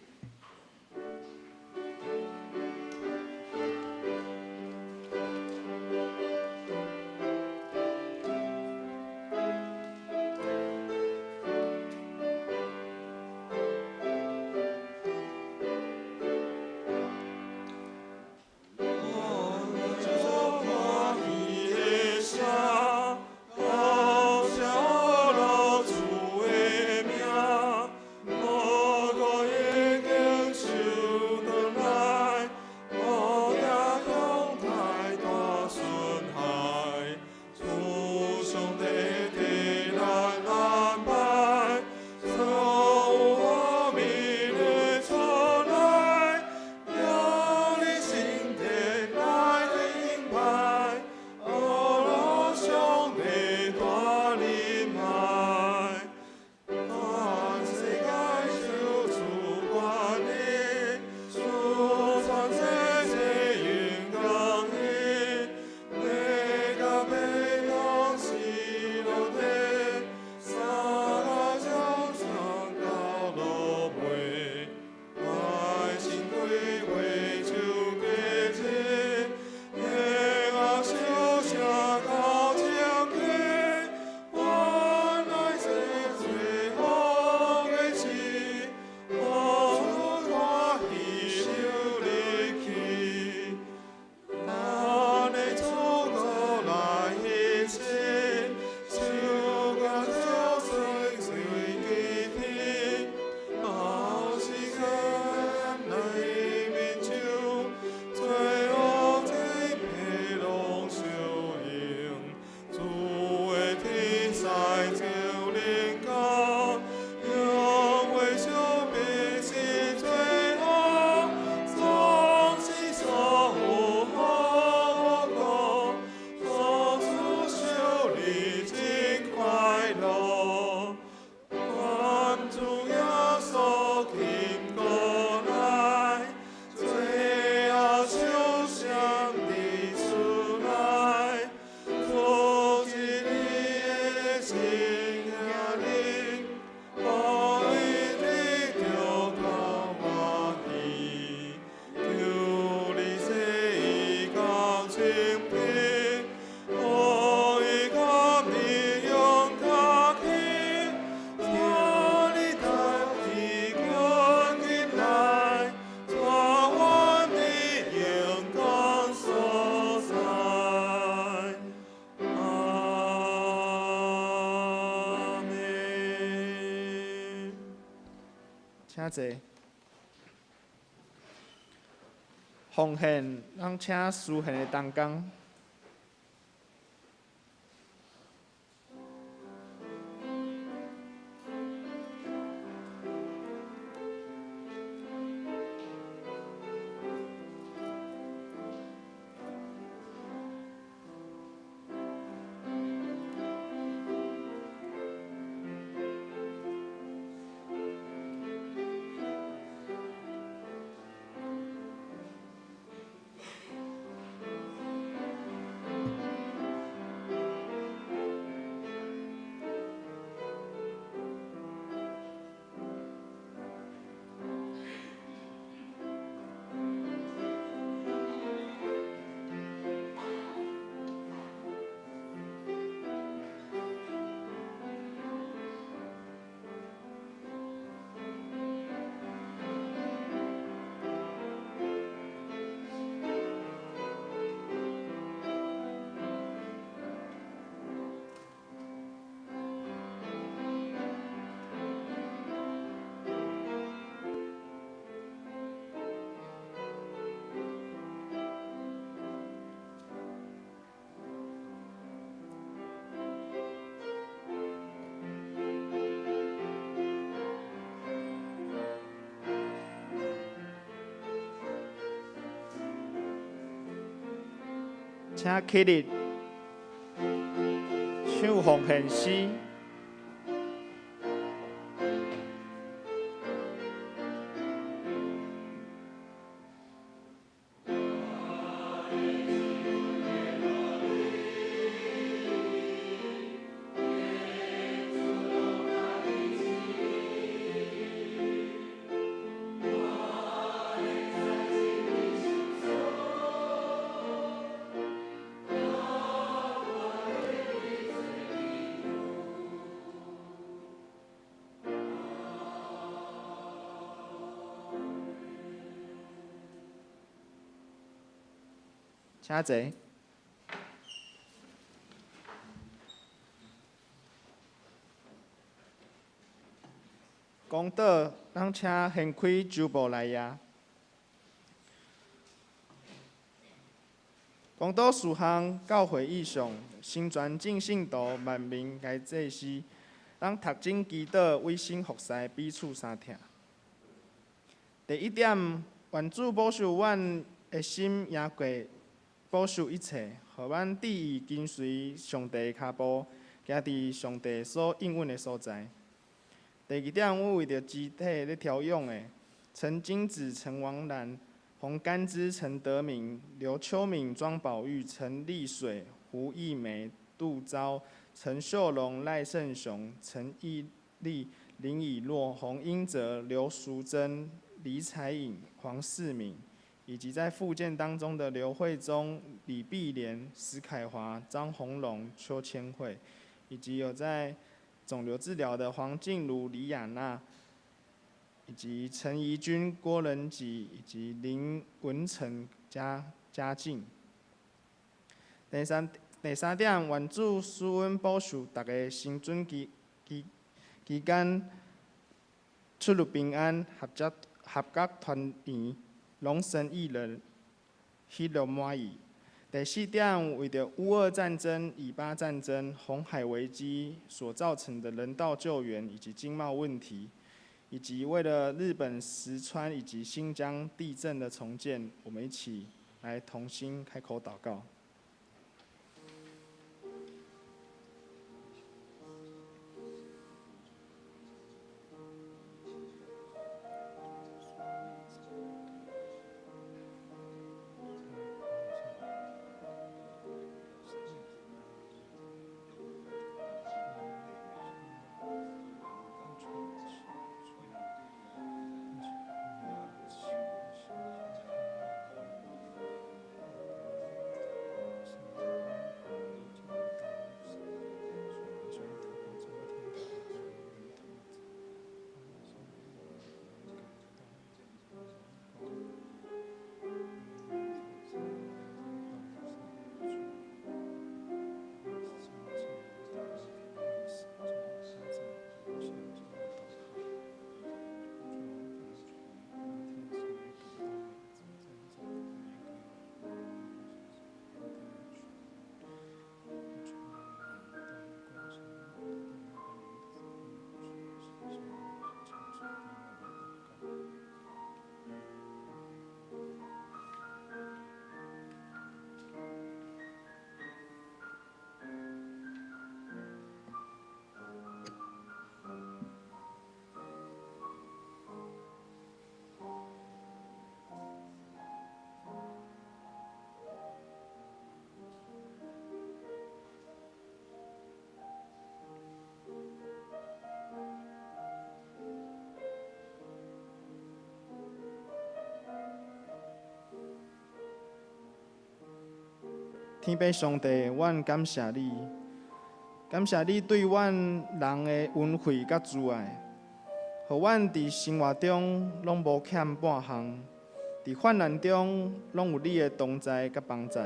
請坐。奉獻，咱請司獻的同工。請起立，唱奉獻詩。請坐。公道，咱請掀開周報來也。公道事項，教會意向，成全眾信徒，萬民皆祭司。咱讀經祈禱，委身服侍，彼此相疼。第一點，願主保守阮的心，贏過保守一切，予阮致意跟隨上帝的跤步，行佇上帝所應允的所在。第二點，阮為著肢體咧調養的陳金子、陳王蘭、洪甘之、陳德明、劉秋敏、莊寶玉、陳麗水、胡義梅、杜昭、陳秀龍、賴勝雄、陳義立、林以諾、洪英哲、劉淑珍、李彩穎、黃世敏，以及在復健當中的劉惠忠、李碧蓮、石凱華、張宏龍、邱千惠，以及有在腫瘤治療的黃靜茹、李亞娜，以及陳怡君、郭仁吉，以及林文成、嘉嘉靖。第三點，願主賜阮保守逐家新春期間出入平安，合家合家團圓，龍神一人，喜樂滿意。第四點，為著烏俄戰爭、以巴戰爭、紅海危機所造成的人道救援以及經貿問題，以及為了日本石川以及新疆地震的重建，我們一起來同心開口禱告。天父上帝，阮感謝你，感謝你對阮人的恩惠佮慈愛，予阮佇生活中攏無欠半項，佇患難中攏有你的同在佮幫助。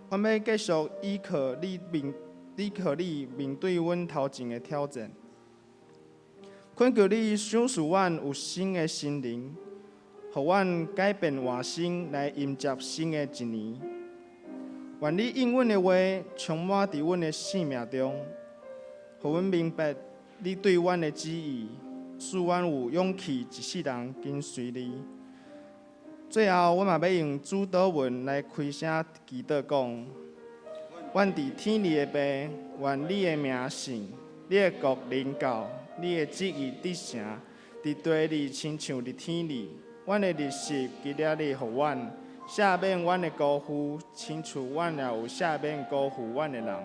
阮欲繼續依靠你面對阮頭前的挑戰，懇求你賞賜阮有新的心靈，予阮改變換新來迎接新的一年。願你應允的話充滿佇阮的生命中，予阮明白你對阮的旨意，使阮有勇氣一世人跟隨你。最後，我嘛欲用主禱文來開聲祈禱講：阮佇天裡的父，願你的名聖，你的國臨到，你的旨意得成，佇地裡親像佇天裡。阮的日食今仔日予阮，赦免阮的辜負，親像阮也有赦免辜負阮的人。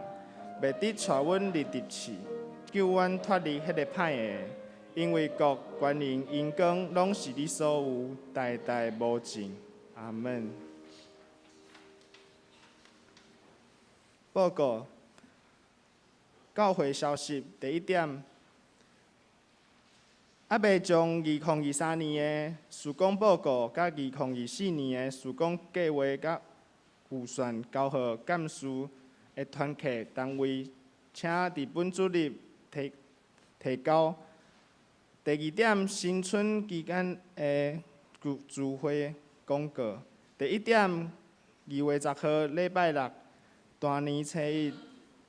袂得帶阮入入試，救阮脫離彼个歹的。因為國、權能、榮光，攏是你所有，代代無盡。阿門。報告，教會消息第一點，猶未將2023年的事工報告，佮2024年的事工計劃佮預算交予幹事的團契單位，請佇本主日提提交。第二點，新春期間的聚聚會廣告。第一點，2月10號禮拜六，大年初一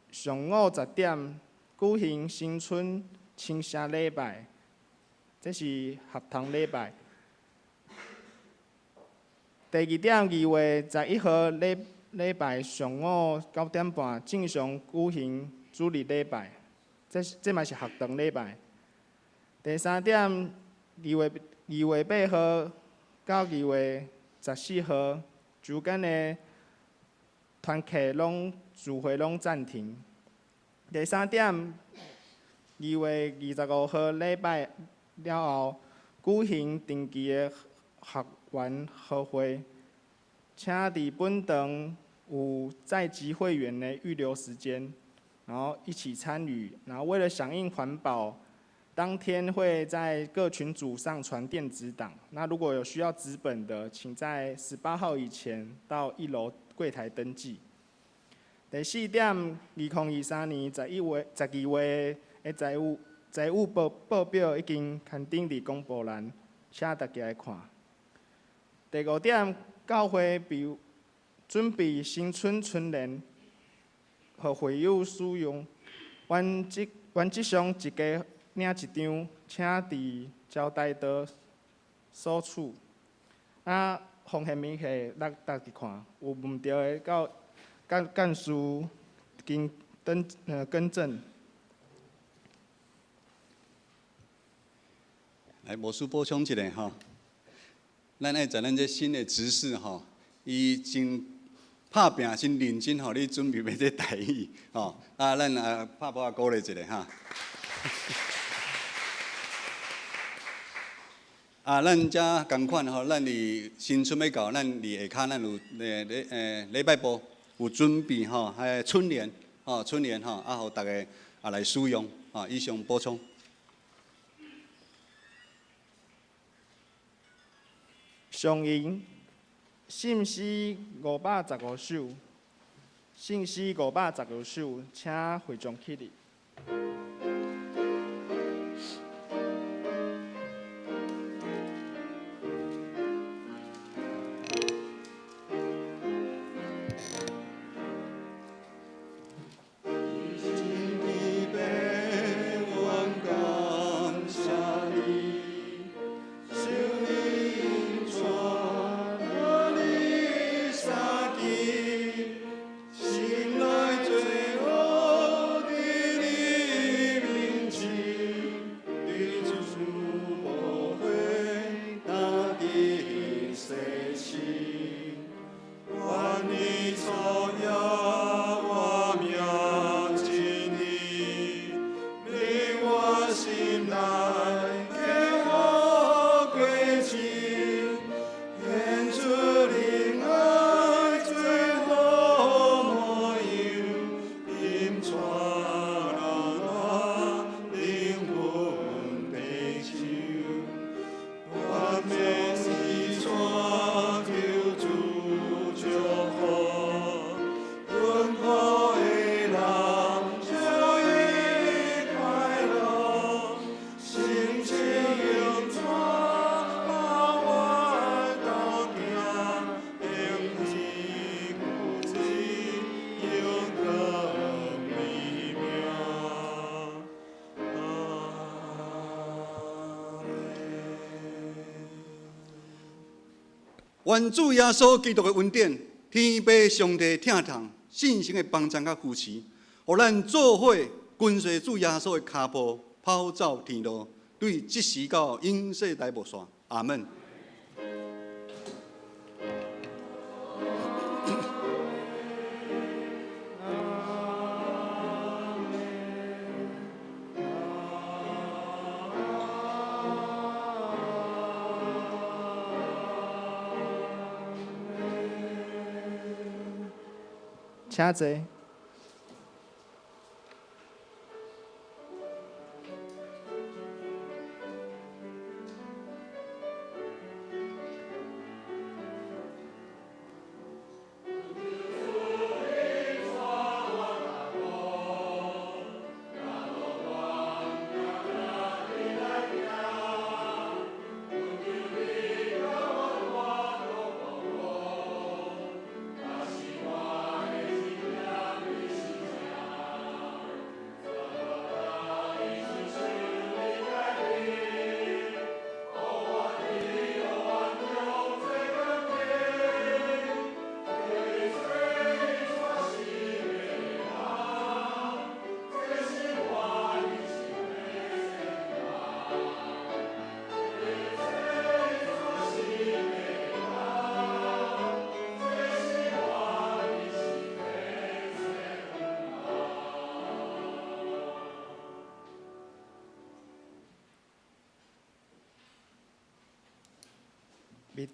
上午10點舉行新春清社禮拜，這是合堂禮拜。第二點，2月11號禮禮拜上午9點半正常舉行主日禮拜，這這嘛是合堂禮拜。第三點，2月2月8號到2月14號，周間的團契攏聚會攏暫停。第三點，2月25號禮拜了後，舉行定期的學員合會，請佇本堂有在籍會員的預留時間，然後一起參與。然後為了響應環保，當天會在各群組上傳電子檔。那如果有需要紙本的，請在18號以前到一樓櫃檯登記。第四點，2023年11月、12月的財務財務報報表已經刊登佇公布欄，請大家來看。第五點，教會備準備新春春聯，予會友使用。原則原則上一家領一張，請佇招待桌索取。啊，奉獻明細咱逐日看，有毋對的，到幹幹事經登更正。來，牧師補充一下吼，咱愛知咱這新的執事吼，伊真拍拚，真認真吼，咧準備欲這台語吼，啊，咱啊拍噗仔鼓勵一下哈。啊，咱遮仝款吼，咱佇新春欲到，咱佇下跤咱有禮禮禮拜部有準備吼，彼个春聯吼，春聯吼，啊，予逐家啊來使用，吼，以上補充。上引聖詩515首，聖詩515首，請會眾起立。心內最好的禮物。愿主耶稣基督的恩典、天父上帝疼痛、圣神的帮助佮扶持，予咱做伙跟随主耶稣的跤步，跑走天路，对这时到永世代无散。阿门。请坐。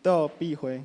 祷必回。